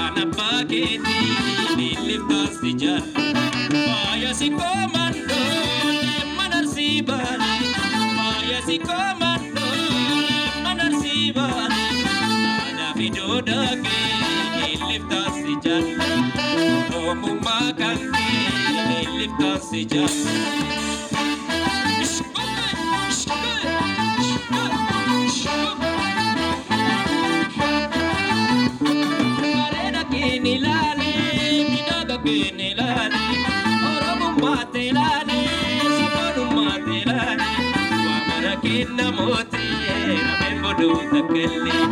Kan abbaa keetii leelliftaan si jaalladha. Faaya si koomandoo leemman arsii baale. Faaya si koomandoo leemman arsii baale. Aadaa fi duudhaa kee leelliftaan si jaalladha. Oromummaa kan kee leelliftaan si jaalladha. Bareeda keen ilaalee, miidhaga keen ilaalee, Oromummaa ilaalee, sabboonummaa ilaalee, waa mara kennamooti, lafeen boduu takkallee,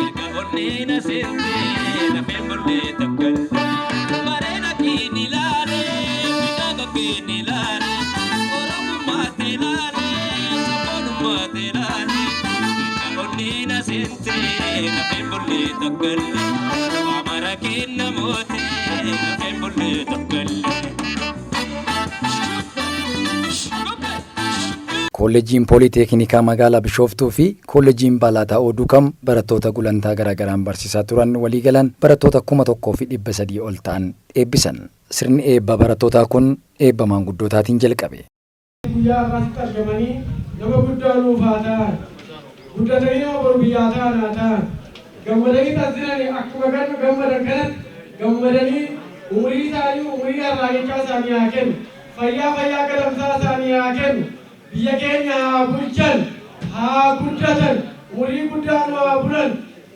erga onnee na seentee, lafeen bollee takkallee. Bareeda keen ilaalee, miidhaga keen ilaalee, Oromummaa ilaalee, sabboonummaa ilaalee, erga onnee na seentee, lafeen bollee takkallee. Waa mara kennamooti, lafeen bollee takkallee. Kolleejjiin Pooliiteeknikaa Magaalaa Bishooftuu fi Kolleejjiin Balaataa'oo Dukam barattoota gulantaa garaagaraan barsiisaa turan waliigalaan barattoota 1300 ol ta'an eebbisan. Sirni eebba barattootaa kun eebba maanguddootaatiin jalqabe. Guyyaa har'aatti argamanii nama guddaa nuuf haa ta'an. Guddatanii nama boru biyyaa ta'an haa ta'an. Gammadanii as jiranii akkuma gammadan kanatti gammadanii umurii isaanii umurii harraaqichaa isaanii haa kennu. Fayyaa fayyaa gadamsaa isaanii haa kennu. Biyya keenya haa bulchan, haa guddatan, umurii guddaa nu haa bulan.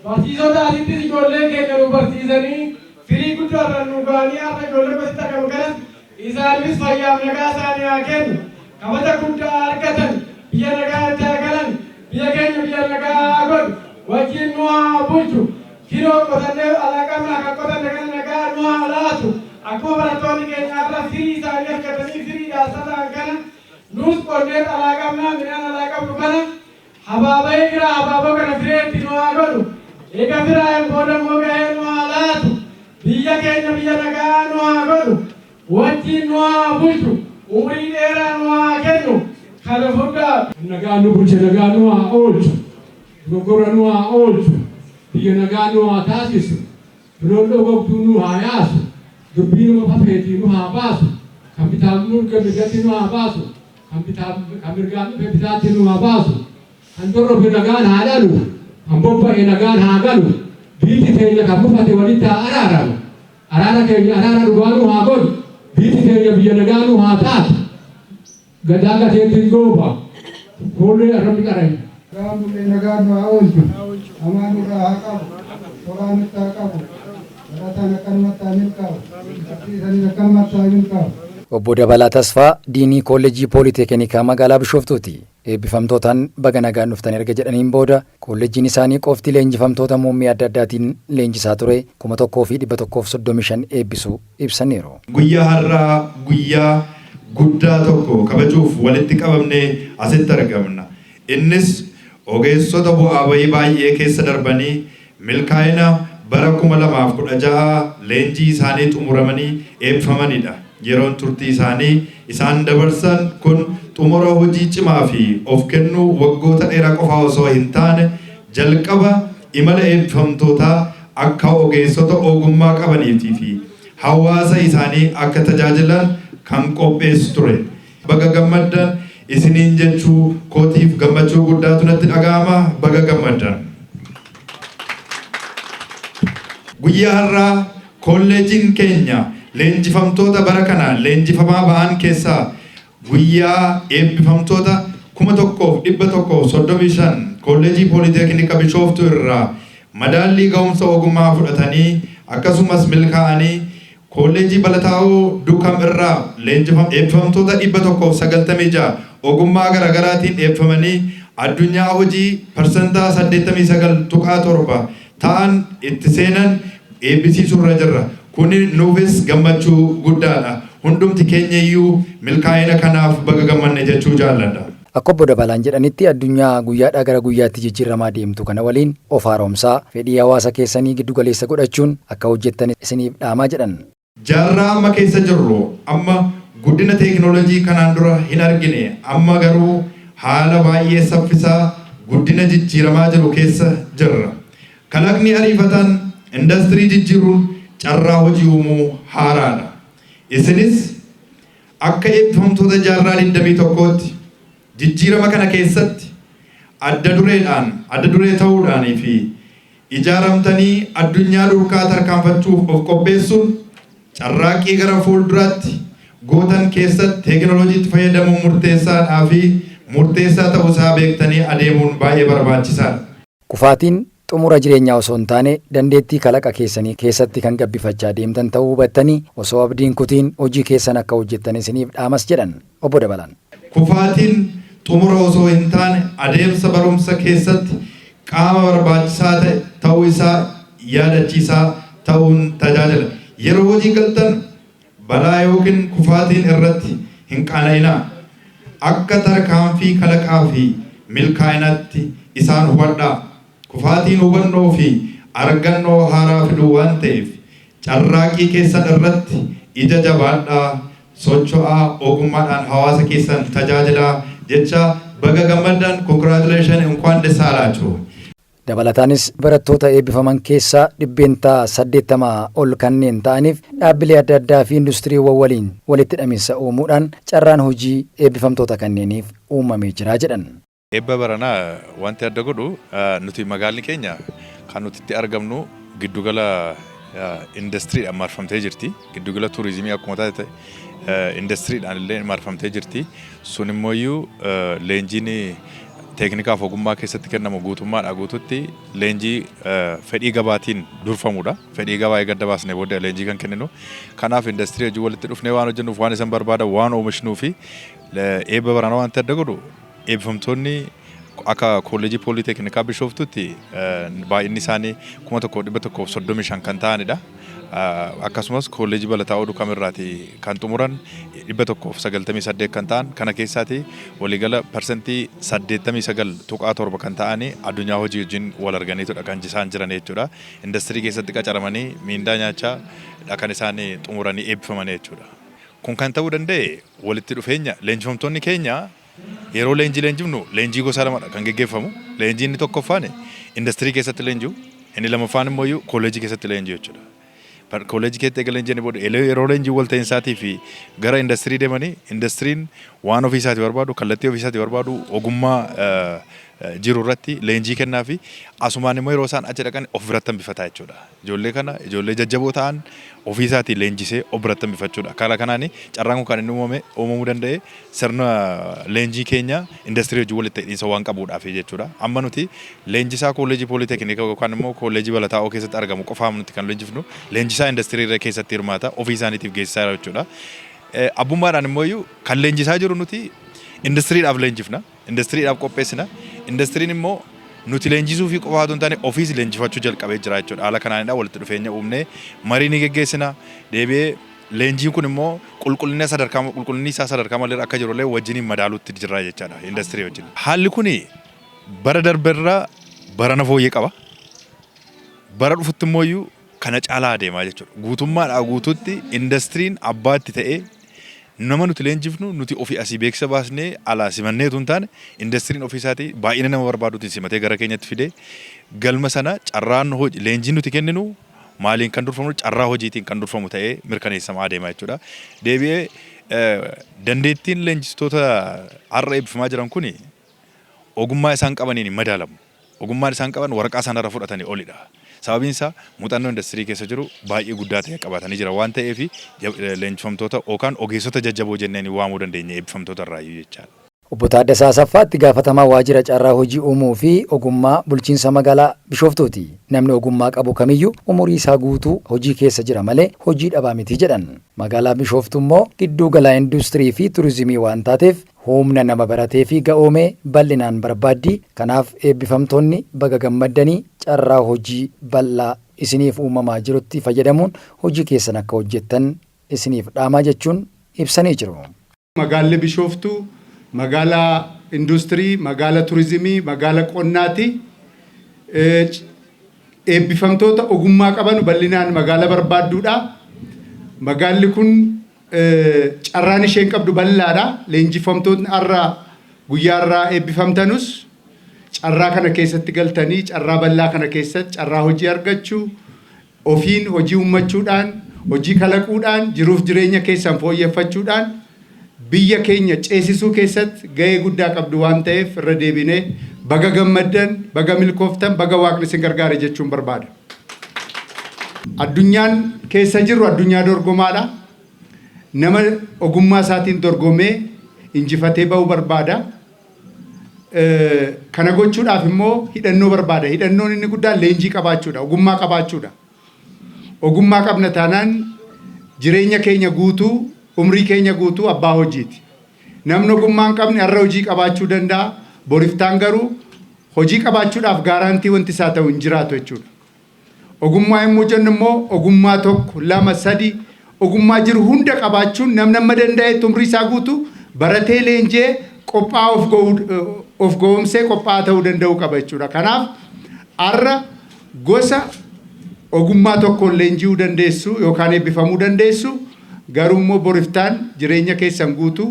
Barsiisota asittis ijoolleen keenya nu barsiisanii firii guddaa irraan nu ga'anii har'a ijoollee gosti argamu kanas isaanis fayyaaf nagaa isaanii haa kennu. Kabaja guddaa argatan, biyya nagaa itti haa galan, biyya keenya biyya nagaa haa godhu, wajjin nu haa bulchu. Kinoo qotannee alaa qabna kan qotanne kana nagaa nu haa laatu. Akkuma barattoonni keenya har'a firii isaanii argatanii firiidhaan ta'an kana nus qonnee alaa qabna midhaan alaa qabnu kana habaabayee jira, habaaboo kana fireetti nu haa godhu. Eega firaa'een booda immoo gahee nu haa laatu. Biyya keenya biyya nagaa nu haa godhu. Wajjin nu haa bulchu. Umurii dheeraa nu haa kennu. Kana fudhaa. Nagaa nu bulche, nagaa nu haa oolchu, dogoggora nu haa oolchu, biyya nagaa nu haa taasisu, biloollee gogduu nu haa yaasu, dubbii nama fafeetii nu haa baasu, kan bitaaf mirga mirgatti nu haa baasu, kan bitaaf kan mirgaan dhufe bitaatti nu haa baasu, kan dorrobe nagaan haa dhalu, kan bobba'e nagaan haa galu, biyyi teenya kan mufate walitti haa araaramu, araara keenya araara dhugaa nu haa godhu, biyyi teenya biyya nagaa nu haa taatu, gadaa gateettiin gooba, fuullee arrabni qara'e. Nagaan bullee nagaan nu haa oolchu. Hamaa nurraa haa qabu. Tolaa nutti haa qabu. Barataan akkanumatti haa milkaa'u. Barsiisanis akkanumatti haa milkaa'u. Obbo Dabalaa Tasfaa Diinii Kolleejjii Pooliiteeknikaa Magaalaa Bishooftuuti. Eebbifamtootaan baga nagaan dhuftan erga jedhaniin booda kolleejjiin isaanii qofti leenjifamtoota muummee adda addaatiin leenjisaa ture 1135 eebbisuu ibsaniiru. Guyyaa har'aa guyyaa guddaa tokko kabajuuf walitti qabamnee asitti argamna. Innis ogeessota bu'aa bayii baay'ee keessa darbanii milkaa'ina bara 2016 leenjii isaanii xumuramanii eebbifamanidha. Yeroon turtii isaanii isaan dabarsan kun xumura hojii cimaa fi of kennuu waggoota dheeraa qofaa osoo hin taane jalqaba imala eebbifamtootaa akka ogeessota ogummaa qabaniitii fi hawaasa isaanii akka tajaajilan kan qopheessu ture. Baga gammaddan isiniin jechuu kootiif gammachuu guddaatu natti dhaga'ama. Baga gammaddan. Guyyaa har'aa kolleejiin keenya leenjifamtoota bara kana leenjifamaa ba'an keessaa guyyaa eebbifamtoota 1135 Kolleejii Pooliiteeknika Bishooftuu irraa madaallii ga'umsa ogummaa fudhatanii akkasumas milkaa'anii Kolleejii Balataa'oo Dukam irraa eebbifamtoota 196 ogummaa garaagaraatiin eebbifamanii addunyaa hojii 89.7% ta'an itti seenan eebbisiisuurra jirra. Kuni nuufis gammachuu guddaadha. Hundumti keenya iyyuu milkaa'ina kanaaf baga gammanne jechuu jaalladha. Akka Obbo Dabalaan jedhanitti addunyaa guyyaadhaa gara guyyaatti jijjiiramaa deemtu kana waliin of haaromsaa fedhii hawaasa keessanii giddugaleessa godhachuun akka hojjettan isiniif dhaamaa jedhan. Jaarraa amma keessa jirru amma guddina teekinooloojii kanaan dura hin argine, amma garuu haala baay'ee saffisaa guddina jijjiiramaa jiru keessa jirra. Kalaqni ariifataan indastirii jijjiiruun carraa hojii uumuu haaraadha. Isinis akka eebbifamtoota jaarraa 21tti jijjiirama kana keessatti adda dureedhaan adda duree ta'uudhaanii fi ijaaramtanii addunyaa duukaa tarkaanfachuuf of qopheessuun carraaqqii gara fuulduraatti gootan keessatti teekinooloojiitti fayyadamuun murteessaadhaa fi murteessaa ta'uusaa beektanii adeemuun baay'ee barbaachisaadha. Kufaatiin xumura jireenyaa osoo hin taane dandeettii kalaqa keessanii keessatti kan gabbifachaa deemtan ta'uu hubattanii osoo abdiin kutiin hojii keessan akka hojjettan isiniif dhaamas jedhan obbo Dabalaan. Kufaatiin xumura osoo hin taane adeemsa barumsa keessatti qaama barbaachisaa ta'e ta'uu isaa yaadachiisaa ta'uun tajaajila. Yeroo hojii galtan balaa yookiin kufaatiin irratti hin qaana'inaa. Akka tarkaanfii kalaqaa fi milkaa'inaatti isaan hubadhaa. Kufaatiin hubannoo fi argannoo haaraa fiduu waan ta'eef carraaqqii keessan irratti ija jabaadhaa, socho'aa, ogummaadhaan hawaasa keessan tajaajilaa jecha baga gammaddan. Congratulation, እንኳን ደስ አላችሁ. Dabalataanis barattoota eebbifaman keessaa 80% ol kanneen ta'aniif dhaabbilee adda addaa fi industiriiwwan waliin walitti hidhamiinsa uumuudhaan carraan hojii eebbifamtoota kanneeniif uumamee jira jedhan. Eebba baranaa wanti adda godhu, nuti magaalli keenya kan nuti itti argamnu giddugala indastiriidhaan marfamtee jirti. Giddugala turizimii akkuma taate indastiriidhaan illee marfamtee jirti. Sun immoo leenjiin teeknikaaf ogummaa keessatti kennamu guutummaadhaa guututti leenjii fedhii gabaatiin durfamudha. Fedhii gabaa eega adda baasnee booda leenjii kan kenninu. Kanaaf indastirii hojii walitti dhufnee waan hojjennuuf, waan isaan barbaadan waan oomishnuu fi eebba baranaa wanti adda godhu, eebbifamtoonni akka Kolleejii Pooliiteeknikaa Bishooftutti baay'inni isaanii 1135 kan ta'anidha. Akkasumas Kolleejii Balataa Oduu kamirraati kan xumuran 198 kan ta'an kana keessaati waliigala 89.7% kan ta'anii addunyaa hojii wajjin wal arganiitudha kan isaan jiran jechuudha. Indastirii keessatti qacaramanii miindaa nyaachaa kan isaan xumuranii eebbifaman jechuudha. Kun kan ta'uu danda'e walitti dhufeenya leenjifamtoonni keenya yeroo leenjii leenjifnu, leenjii gosa lamadha kan geggeeffamu. Leenjii inni tokkoffaan indastirii keessatti leenji'u, inni lammaffaan immoo kolleejii keessatti leenji'u jechuudha. Kolleejii keessatti eega leenji'anii booda yeroo leenjii walta'insaatii fi gara indastirii deemanii, indastiriin waan ofii isaatii barbaadu, kallattii ofii isaatii barbaadu, ogummaa jiru irratti leenjii kennaa fi asumaan immoo yeroo isaan achi dhaqan of biratti hambifataa jechuudha. Ijoollee kana, ijoollee jajjaboo ta'an ofii isaatii leenjisee of biratti hambifachuudha. Karaa kanaan carraan kun kan inni uumame uumamuu danda'e sirna leenjii keenya indastirii hojii walitti hidhiinsa waan qabuudhaaf jechuudha. Amma nuti leenjisaa Kolleejii Pooliiteeknikaa yookaan immoo Kolleejii Balataa'oo keessatti argamu qofaaf nuti kan leenjifnu, leenjisaa indastirii keessatti hirmaata ofii isaaniitiif geessisaa jechuudha. Abbummaadhaan immoo kan leenjisaa jiru nuti indastiriidhaaf leenjifna. Indastiriidhaaf qopheessina. Indastiriin immoo nuti leenjisuu fi qofaa otoo hin taane ofiis leenjifachuu jalqabee jira jechuudha. Haala kanaanidha walitti dhufeenya uumnee marii ni geggeessina. Deebi'ee leenjiin kun immoo qulqullina sadarkaa qulqullinni isaa sadarkaa malee akka jiru illee wajjiniin madaaluutti jirra jechaadha indastirii wajjin. Haalli kuni bara darberraa barana fooyyee qaba. Bara dhufutti immoo kana caalaa adeemaa jechuudha. Guutummaadhaa guututti indastiriin abbaatti ta'ee nama nuti leenjifnu, nuti ofii asii beeksisa baasnee alaa simannee otoo hin taane, indastiriin ofii isaatii baay'ina nama barbaaduutiin simatee gara keenyatti fidee galma sana carraan hojii leenjiin nuti kenninu maaliin kan durfamu, carraa hojiitiin kan durfamu ta'ee mirkaneessamaa adeemaa jechuudha. Deebi'ee dandeettiin leenjistoota har'a eebbifamaa jiran kuni ogummaa isaan qabaniin hin madaalamu. Ogummaan isaan qaban waraqaa isaanirra fudhatanii olidha. Sababiin isaa muuxannoo indastirii keessa jiru baay'ee guddaa ta'e qabatanii jira waan ta'eef, leenjifamtoota yookaan ogeessota jajjaboo jenneen waamuu dandeenya eebbifamtoota irraayyuu jechaadha. Obbo Taaddasaa Asaffaa itti gaafatamaa waajjira carraa hojii uumuu fi ogummaa bulchiinsa magaalaa Bishooftuuti. Namni ogummaa qabu kamiyyuu umurii isaa guutuu hojii keessa jira malee hojii dhabaa miti jedhan. Magaalaa Bishooftuu immoo gidduu galaa industirii fi turizimii waan taateef humna nama baratee fi ga'oomee bal'inaan barbaaddi. Kanaaf eebbifamtoonni baga gammaddanii, carraa hojii bal'aa isiniif uumamaa jirutti fayyadamuun hojii keessan akka hojjettan isiniif dhaamaa jechuun ibsanii jiru. Magaalli Bishooftuu magaalaa industirii, magaala turizimii, magaala qonnaati. Eebbifamtoota ogummaa qaban bal'inaan magaala barbaadduudha. Magaalli kun carraan isheen qabdu bal'aadha. Leenjifamtoonni har'a guyyaa irraa eebbifamtanus carraa kana keessatti galtanii, carraa bal'aa kana keessatti carraa hojii argachuu, Ofiin hojii uummachuudhaan, hojii kalaquudhaan, jiruuf jireenya keessan fooyyeffachuudhaan biyya keenya ceesisuu keessatti gahee guddaa qabdu waan ta'eef, irra deebinee baga gammaddan, baga milkooftan, baga Waaqni isin gargaare jechuun barbaada. Addunyaan keessa jirru addunyaa dorgomaadha. Nama ogummaa isaatiin dorgomee injifatee ba'uu barbaada. Kana gochuudhaaf immoo hidhannoo barbaada. Hidhannoon inni guddaan leenjii qabaachuudha, ogummaa qabaachuudha. Ogummaa qabna taanaan jireenya keenya guutuu, umrii keenya guutuu abbaa hojiiti. Namni ogummaa hin qabne har'a hojii qabaachuu danda'a. Boriftaan garuu hojii qabaachuudhaaf guarantee wanti isaa ta'u hin jiraatu jechuudha. Ogummaa yommuu jennu immoo ogummaa tokko, lama, sadi, ogummaa jiru hunda qabaachuun, namni amma danda'etti umrii isaa guutuu baratee, leenjee, qophaa'aa of ga'oomsee qophaa'aa ta'uu danda'uu qaba jechuudha. Kanaaf har'a gosa ogummaa tokkoon leenji'uu dandeessu yookaan eebbifamuu dandeessu, garuu immoo boriftaan jireenya keessan guutuu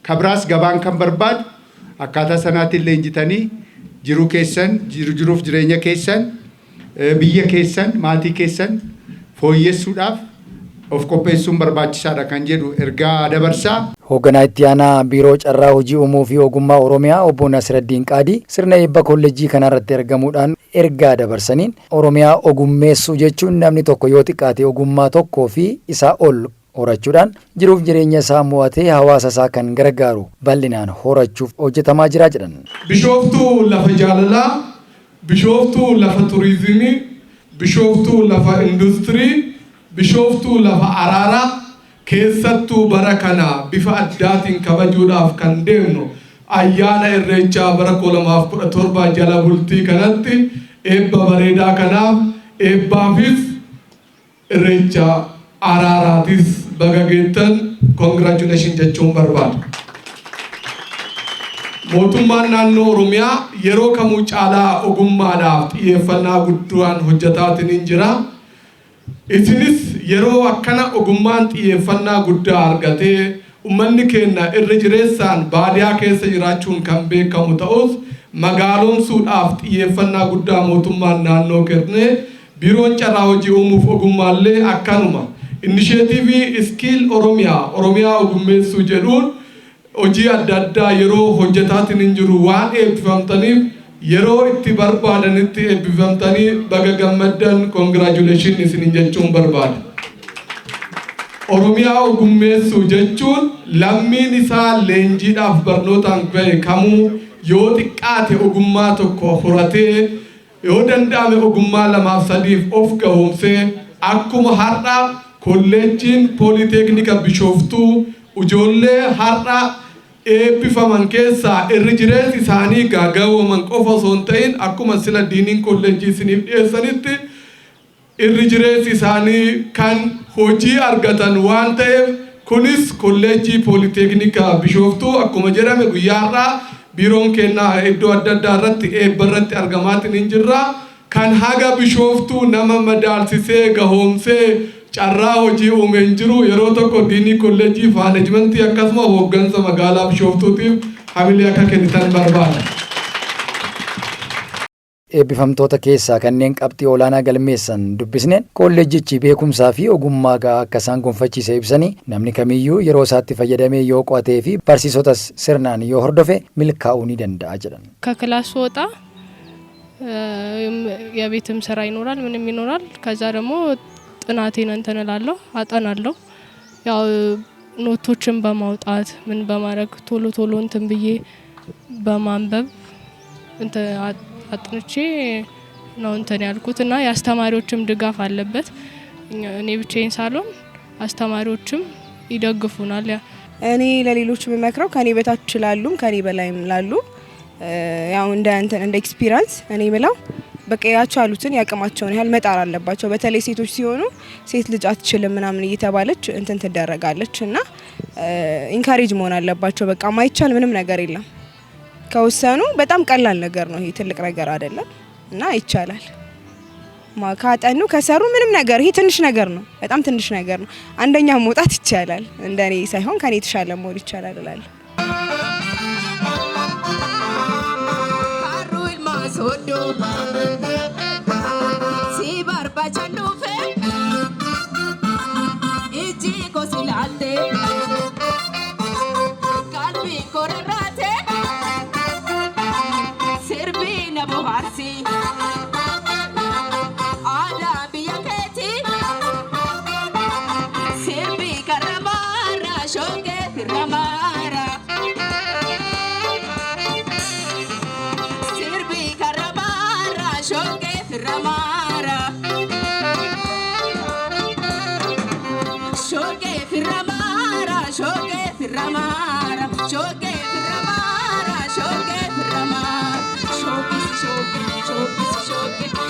kabiraas gabaan kan barbaadu akkaataa sanaatiin leenjitanii jiruu keessan, jiruuf jireenya keessan, biyya keessan, maatii keessan fooyyessuudhaaf of qopheessuun barbaachisaadha kan jedhu ergaa dabarsaa. Hoogganaa itti aanaa Biiroo Carraa Hojii Uumuu fi Ogummaa Oromiyaa Obbo Nasraddiin Qaadii sirna eebba kolleejjii kanarratti argamuudhaan ergaa dabarsaniin, Oromiyaa ogummeessuu jechuun namni tokko yoo xiqqaate ogummaa tokkoo fi isaa ol horachuudhaan jiruuf jireenya isaa mo'atee hawaasa isaa kan gargaaru bal'inaan horachuuf hojjetamaa jira jedhan. Bishooftuu lafa jaalalaa, Bishooftuu lafa turizimii, Bishooftuu lafa industirii, Bishooftuu lafa araaraa, keessattuu bara kana bifa addaatiin kabajuudhaaf kan deemnu ayyaana Irreechaa bara 2017 jala bultii kanatti eebba bareedaa kanaaf, eebbaafis Irreecha araaraatis baga geettan, congratulation jechuun barbaada. Mootummaan naannoo Oromiyaa yeroo kamuu caalaa ogummaadhaaf xiyyeeffannaa guddaan hojjetaatiin jira. Isinis yeroo akkana ogummaan xiyyeeffannaa guddaa argatee, ummanni keenya irra jireessaan baadiyaa keessa jiraachuun kan beekamu ta'us, magaalomsuudhaaf xiyyeeffannaa guddaa mootummaan naannoo kenne, biiroon carraa hojii uumuuf ogummaallee akkanuma initiative Skill Oromiyaa, Oromiyaa ogummeessuu jedhuun hojii adda addaa yeroo hojjetaatiin hin jiru waan eebbifamtaniif, yeroo itti barbaadanitti eebbifamtanii baga gammaddan, congratulation isinin jechuun barbaada. Oromiyaa ogummeessuu jechuun lammiin isaa leenjiidhaaf barnootaan gahe kamuu yoo xiqqaate ogummaa tokko horatee, yoo danda'ame ogummaa lamaaf sadiif of gahoomsee, akkuma har'a kolleejjiin Pooliteeknika Bishooftuu ijoollee har'a eebbifaman keessaa irri jireessi isaanii gaaga'ooman qofa osoo hin ta'in, akkuma sila diiniin kolleejjii isiniif dhiyeessanitti, irri jireessi isaanii kan hojii argatan waan ta'eef, kunis kolleejjii Pooliteeknika Bishooftuu akkuma jedhame guyyaa har'aa biiroon kennaa iddoo adda addaa irratti eebba irratti argamaatiin hin jirra. Kan haga Bishooftuu nama madaalsisee gahoomsee carraa hojii uume hin jiru. Yeroo tokko diinii kolleejjii, managementii, akkasuma hooggansa magaalaa Bishooftuutiif hamilee akka kennitan barbaada. Eebbifamtoota keessaa kanneen qabxii olaanaa galmeessan dubbisneen, kolleejjichi beekumsaa fi ogummaa gahaa akka isaan gonfachiise ibsanii, namni kamiyyuu yeroo isaatti fayyadamee yoo qo'atee fi barsiisotas sirnaan yoo hordofe milkaa'uu ni danda'a jedhan. ከ class ስወጣ የቤትም ስራ ይኖራል፣ ምንም ይኖራል። ከዛ ደግሞ ጥናቴን እንትን እላለሁ፣ አጠናለሁ። ያው note ኦችን በማውጣት፣ ምን በማድረግ፣ ቶሎ ቶሎ እንትን ብዬ በማንበብ እንትን አጥንቼ ነው እንትን ያልኩት። እና የአስተማሪዎችም ድጋፍ አለበት። እኔ ብቻዬን ሳልሆን አስተማሪዎችም ይደግፉናል። እኔ ለሌሎች የምመክረው ከኔ በታች ላሉም ከኔ በላይም ላሉ ያው እንደ እንትን እንደ experience እኔ ምለው በቃ ያቻሉትን ያቅማቸውን ያህል መጣር አለባቸው። በተለይ ሴቶች ሲሆኑ ሴት ልጅ አትችልም ምናምን እየተባለች እንትን ትደረጋለች እና encourage መሆን አለባቸው። በቃ ማይቻል ምንም ነገር የለም። ከወሰኑ በጣም ቀላል ነገር ነው። ይሄ ትልቅ ነገር አይደለም እና ይቻላል። ካጠኑ፣ ከሰሩ ምንም ነገር ይሄ ትንሽ ነገር ነው። በጣም ትንሽ ነገር ነው። አንደኛ መውጣት ይቻላል። እንደኔ ሳይሆን ከኔ የተሻለ መሆን ይቻላል እላለሁ። Sooddoo si barbaachan dhufe. Na bohaarsi. Aadaa biyya keetii sirbi karamaara shookee firramaara. Sirbi karamaara shookee firramaara. Shookee firramaara shookee firramaara.